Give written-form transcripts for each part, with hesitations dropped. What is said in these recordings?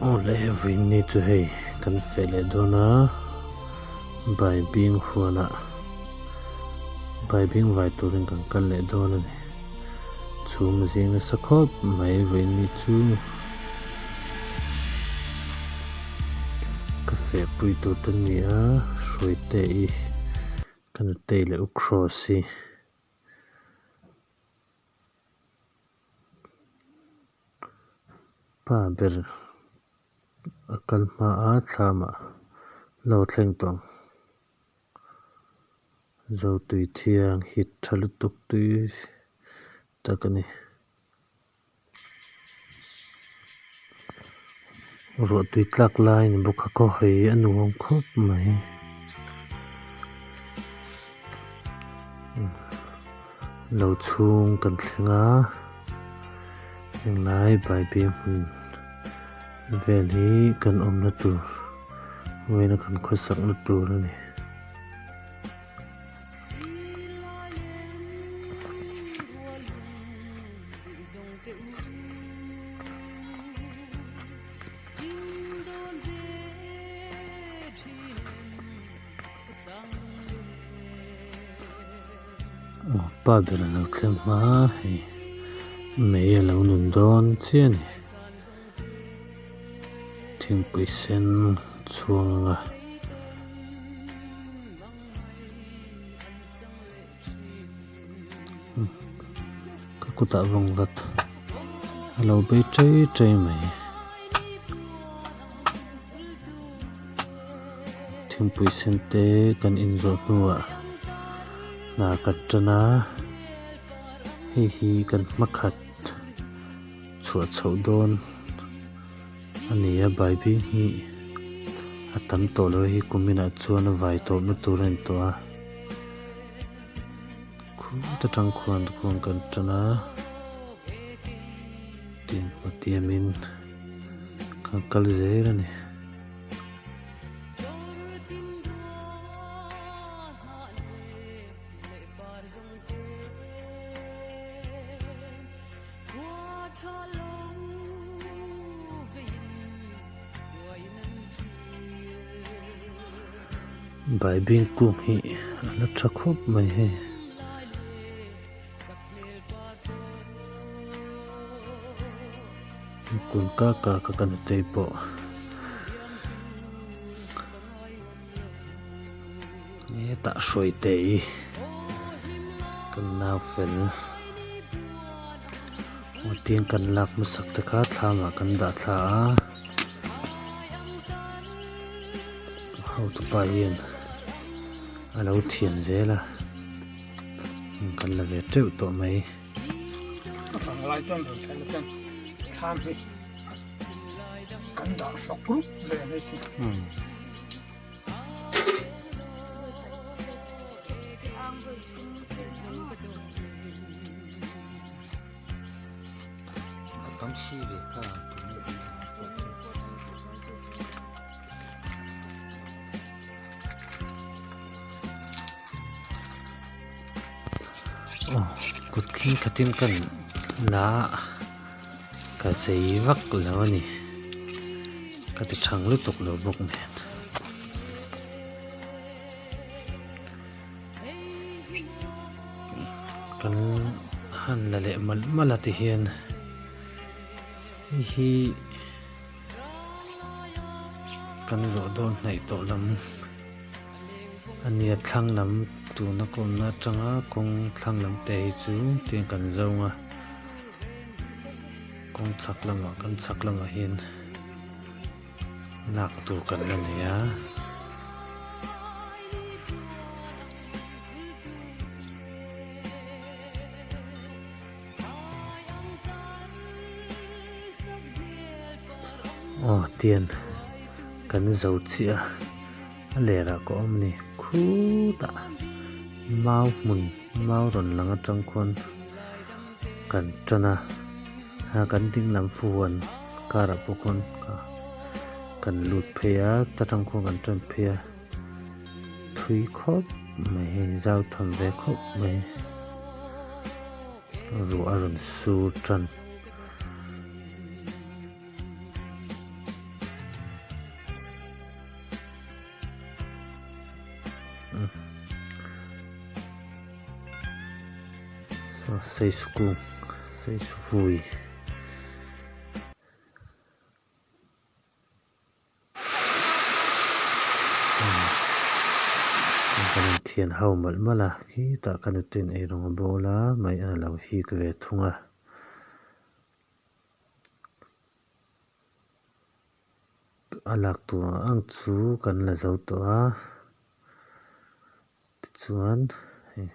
Awle vawiin ni chu hei kan feh leh dawn a baibing huanah baibing vai turin kan kal leh dawn a ni chhum zing nasa khawp mai vawiin ni chu ka feh pui tur te ni a hruaite i ka nutei leh u cross hi. Pa ber a kal hma a thlamah lo thleng tawh ang. Zotui thiang hit tha lutuk tui tak a ni. Ruah tui tlak lai ni bawk a kaw hawi a nuam khawp mai. Lo chhung kan thleng a henglai baibing hmun vel hi kan awmna tur vawiina kan khawsakna tur a ni. Pa ber a lo thleng hma hei mei a lo nun dawn chiah a ni thingpui sen chhuang anga. Ka kutah vawng vat a lo bei chei chei mai. Thingpui sen te kan inzawh hnuah hna kan tan a, hei hi kan hmakhat chhuah chhoh dawn a ni a baibing hi a tam tawh lo a hei kuminah chuan a vai tawpna tur a ni tawh a. Khut atang khuan khuan kan tan a tin hmatiamin kan kal zel a ni. Baibing kung hi a la tha khawp mai hei. Kun ka ka ka kan tei pawh. Hetah hruai tei kan nau fel tin kan lak hmasak te kha thlamah kan dah thla a hotupa hian a lo thian zel a kan la ve teuh tawh mai. Kan dah hlawk rup ve a ni chu. Aw kut thleng khatin ka la a. Ka zei vak lo a ni. Ka ti thang lutuk lo bawk nen. Kan han la leh malh malh a ti hian hei hi kan zawh dawn hnaih tawh lam a nia thlang lam tuna kawmna atanga kawng thlang lam te hi chu tiang kan zawng a. Kawng chhak lamah kan chhak lamah hian lak tur kan la nei a. Aw tian kan zo chiah a a lerah ka awm a ni khutah mau hmun mau rawn lang atang khuan. Kan tan a, ha kan ding lam fuan car ah pawh khawn kan lut phei a ta tang khuan kan tan phei a thui khawp mai hei zau tham ve khawp mai ruah a rawn sur tan. Saw seisu kung seisu vui. Kan inthian ho mawlh mawlh a khitah ka nutin eirawng a bawl a mai a lo hik ve thung a. A lak tur ang ang chu kan la zo tawh a tichuan hei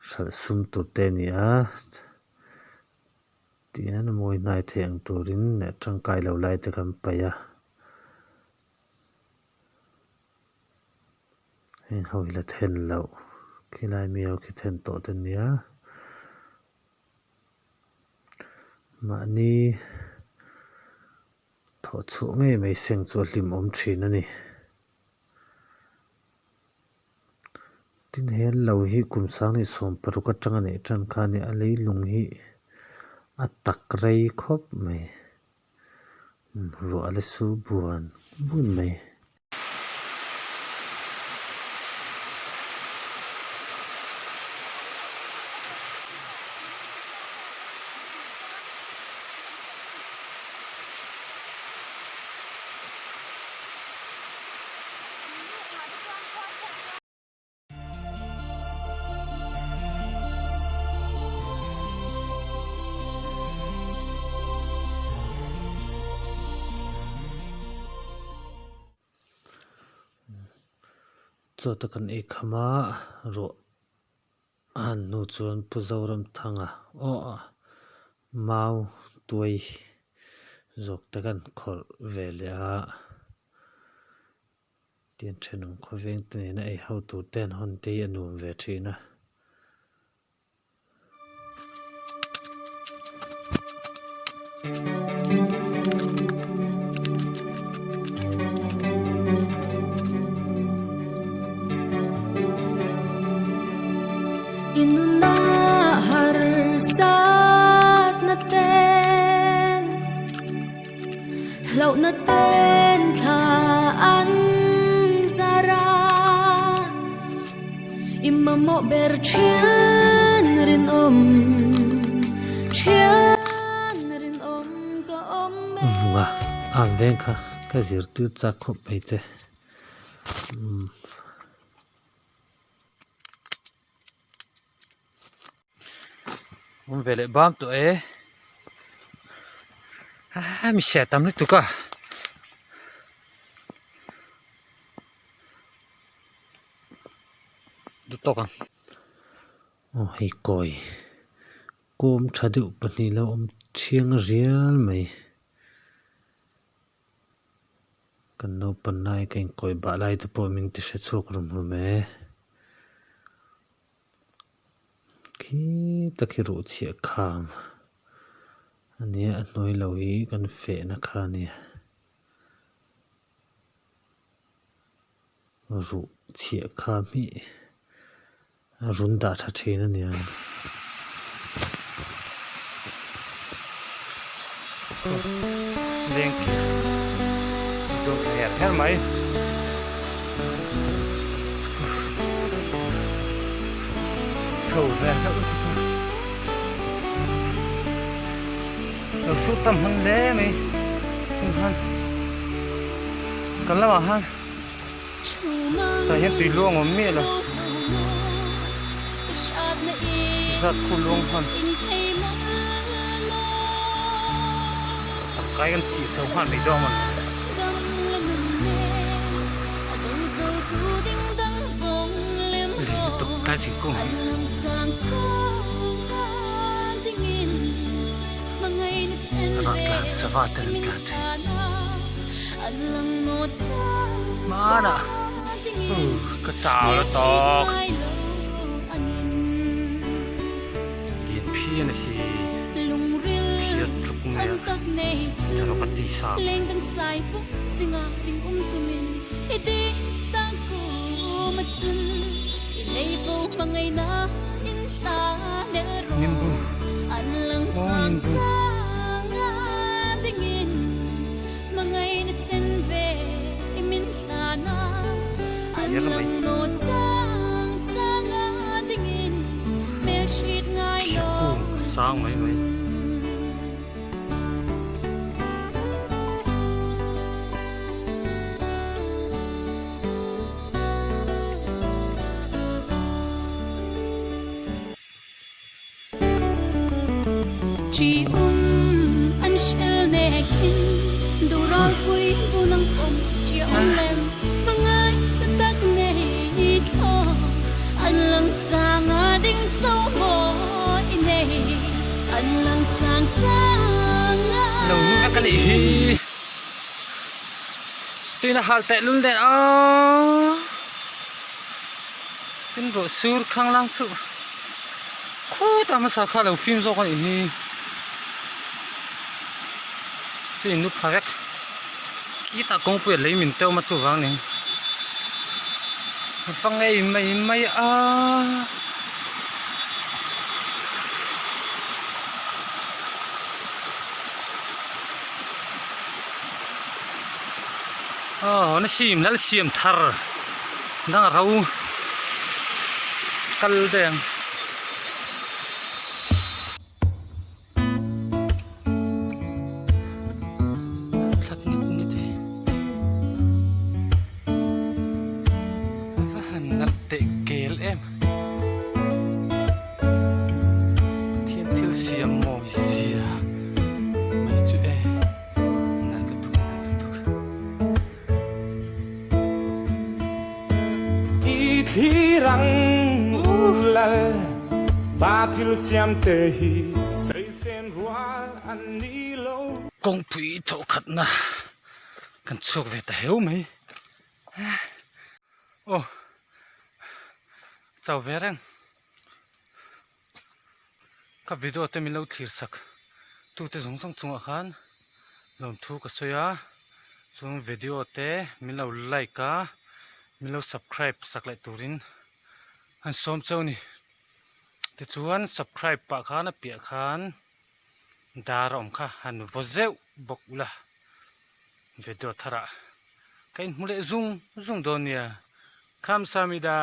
hralh sum tur te a ni a. Tihian a mawi hnai theih ang turin leh tangkai lo lai te kan paih a, heng ho hi la then loh khilai mi ho khi then tawh te nia mahni thawh chhuah ngei mai seng chu a hlimawm thin a ni. Tin he lo hi kum sanghnih 16 atanga neih tan kha nia a leilung hi a tak rei khawp mai ruah la su buan bun mai. Chawt a kan ei kham a ruah a han hnu chuan Pu Zoramthanga aw mau tuai zawk te kan khawrh ve leh a. Tian thenawm khawveng te nena ei ho tur te an hawn te hi a nuam ve thin a. Hlauhna ten thla an zar a, i mamawh ber thian rinawm, thian rinawm ka awm e. Vunga an veng kha ka zirtir chak khawp mai che. Umm. Awm ve leh bam tawh e a mi hriat tam lutuk a duh tawk ang aw hei kawi kawm tha deuh pahnih lo awm thiang rial mai kan naupan lai ka inkawi bah lai te pawh min ti hre chhuak rum rum e. Khi tak hi ruh chhiah kham a nia a hnuai lo hi kan fehna kha a nia ruh chhiah kham hi a run dah tha thin a nia. Lengkir dawt her her mai. Chho ve hlauh lutuk a. Lo sur tam hman hle mai. Chung khan kan lamah khan tah hian tui luang awm miah lo. Zat khu luang hman. Tangkai kan thih chho nghal mai dawn a ni. Lian lutuk tlai thingkung hi. Rah tlan sava ten an tlan thin. Hmanah ka chau la tawk. Lian phian a si. Phiar tuk mai a. Thalo ka ti sa. Nimbu. Oh nimbu. Phiar mai. sang mai mai. Lo nu vek a nih hi tuina hal teh lul nen aw tin ruah sur khanglang chu Khutah hmasa kha lo fim zawk a nih hi chu in nu pha vek khitah kawngpui a lei min teuh a chuvang nen a va ngei mai mai a. Aw na sim lal siam thar dang a ro kal daih ang. Thla ngit ngit hi a va han nalh teh kel em. Pathian thil siam mawi zia mai chu e nalh lutuk nalh lutuk. I thlir ang ulal pa thil siam te hi saisen rual an ni lo. Kawngpui thawhkhatna kan chhuak ve ta heu mai. Aw chau ve reng ka video te min lo thlir sak tute zawng zawng chungah khan lawmthu ka sawi a chuan video te min lo like a min lo subscribe sak leh turin an sawm cheu a ni tichuan subscribe pah khan a piah khan dar a awm kha han vaw zeuh bawk ula. Video tharah ka inhmu leh zung zung dawn nia. Khamsamida!